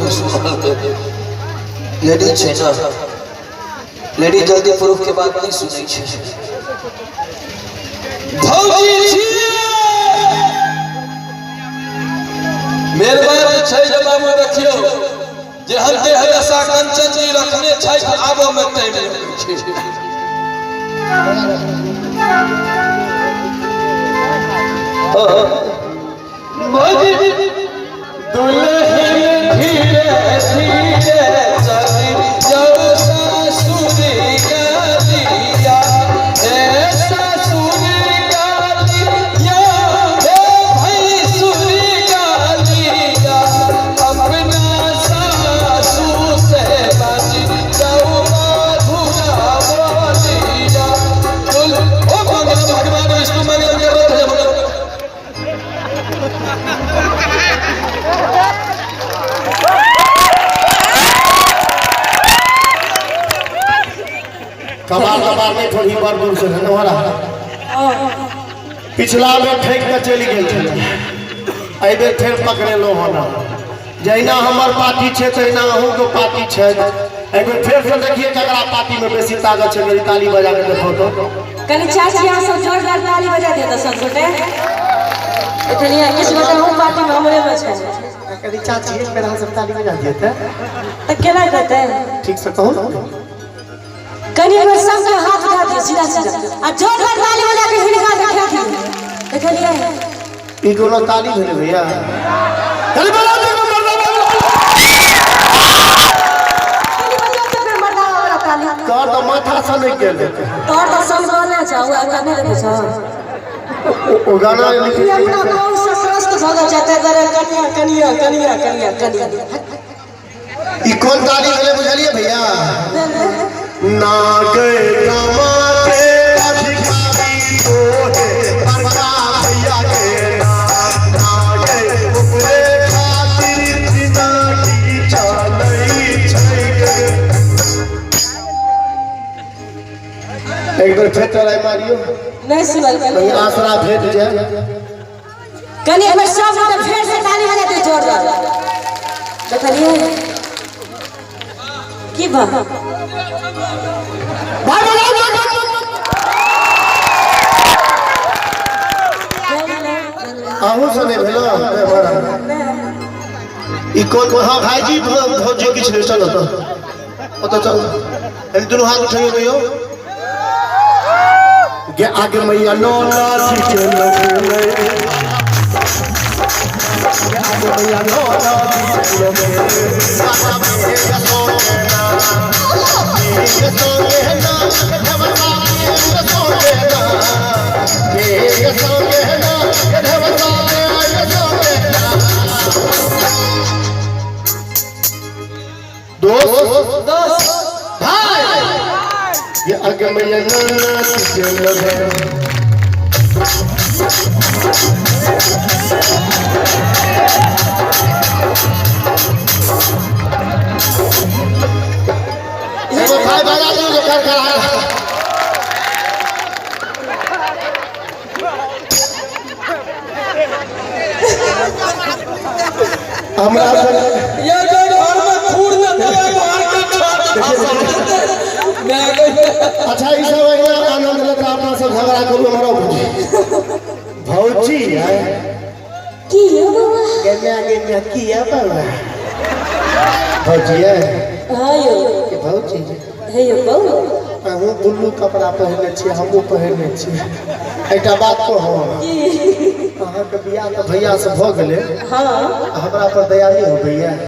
नहि सुनल। लेडीज छै ने, लेडीज जल्दी प्रूफ के बात नहि सुनै छै। भौजी छियै मेरे बात छै जे बाबू देखियौ जे हम देह दशा कंचन जी रखने छै, आबऽ में टाइम लगै छै। भौजी दुल्हन धीरे धीरे चली जाओ ससुर गलिया, हे ससुर गलिया, हे भैंसुर गलिया, अपना सासू से बाजी जाओ मधुरा बोलिया। ओ मंगल भगवान विष्णु मंगल करो थे। कबार तबार नहीं थोड़ी बड़ दूर से हमारा पिछला बेर ठेक के चलि गेल छलै, एहि बेर फेर पकड़ेलहुँ हन। जहिना हमर पार्टी छै तहिना अहूँके पार्टी छै। एहि बेर फेरसँ देखिए ककरा पार्टीमे बेसी ताकत छै। मेरी ताली बजा के देखो तो। कनि चाची, अहाँ सब जोरदार ताली बजा दिअ तऽ सब गोटे। देखलियै, किछु गोटे अहूँ पार्टी में हमरे में छै। कनि चाची, एक बेर अहाँ सब ताली बजा दिअ तऽ। तऽ केना कहतै? ठीक से कहू। कनि एक बेर सबके हाथ उठा दिअ सीधा सीधा आ जोरदार ताली बजा के हिनका देखा दिअ। देखलियै? ई कोनो ताली भेलै भैया? कनि बजा दियौ मर्दाना। कनि बजा दियौ फेर मर्दाना वाला ताली। तोहर तऽ माथा सँ नहि गेल हेतै। तोहर तऽ समझौने छौ, ओ एखन नहि देखै छौ। ओ गाना लिखै। ई अपना गाँव से त्रस्त भऽ गेल छै, ताहि दुआरे कनिया कनिया कनिया कनिया कनिया। ई कोन ताली भेलै बुझलियै भैया? नागे कमाते अधिकारी तोहे बड़का भैया के नागे, ओकरे खातिर जिंदगी चलै छै। एक बेर फेर ट्राई मारियो। नहि सुनल। कहीं आसरा भेट जाए। कनि एक बेर सब गोटे फेर से ताली बजा दियौ जोरदार। देखलियै की बा? भाई बजाओ। अहूँ से नहि भेलो ई कोन? हाँ भाईजी, भौजी, किछु नहि। चलो तऽ ओतऽ चल। कनि दुनू हाथ उठैयौ कहियौ गे। आगे मैया नो लाठी के लगले, आगे मैया नो लाठी के लगले, राजा मेघ सोने ना, मेघ सोने ना, देवता मेघ सोने ना, मेघ सोने ना, देवता मेघ सोने ना। दोस्त दोस्त भाई, ये आगे मैया नो लाठी के लगले। एगो भाई बजा दियौ जे खड़खड़ा। हमरा सब ये जो घर में खूर न देवे, घर के छत फंसा देते। मैं गई। अच्छा, ई सब अहिना आनंद लेता। अपना सब झगड़ा करू। हमरा भौजी, भौजी है। की यौ बौआ? गेना गेना किया बौआ? भौजी है। हाँ यौ। के भौजी? हे यौ बौआ। अहूँ ब्लू कपड़ा पहिरने छियै, हमहूँ पहिरने छियै। एकटा बात कहू? की? अहाँके बियाह तऽ भैया से भऽ गेलै। हाँ। हमरा पर दया नहि होबैया?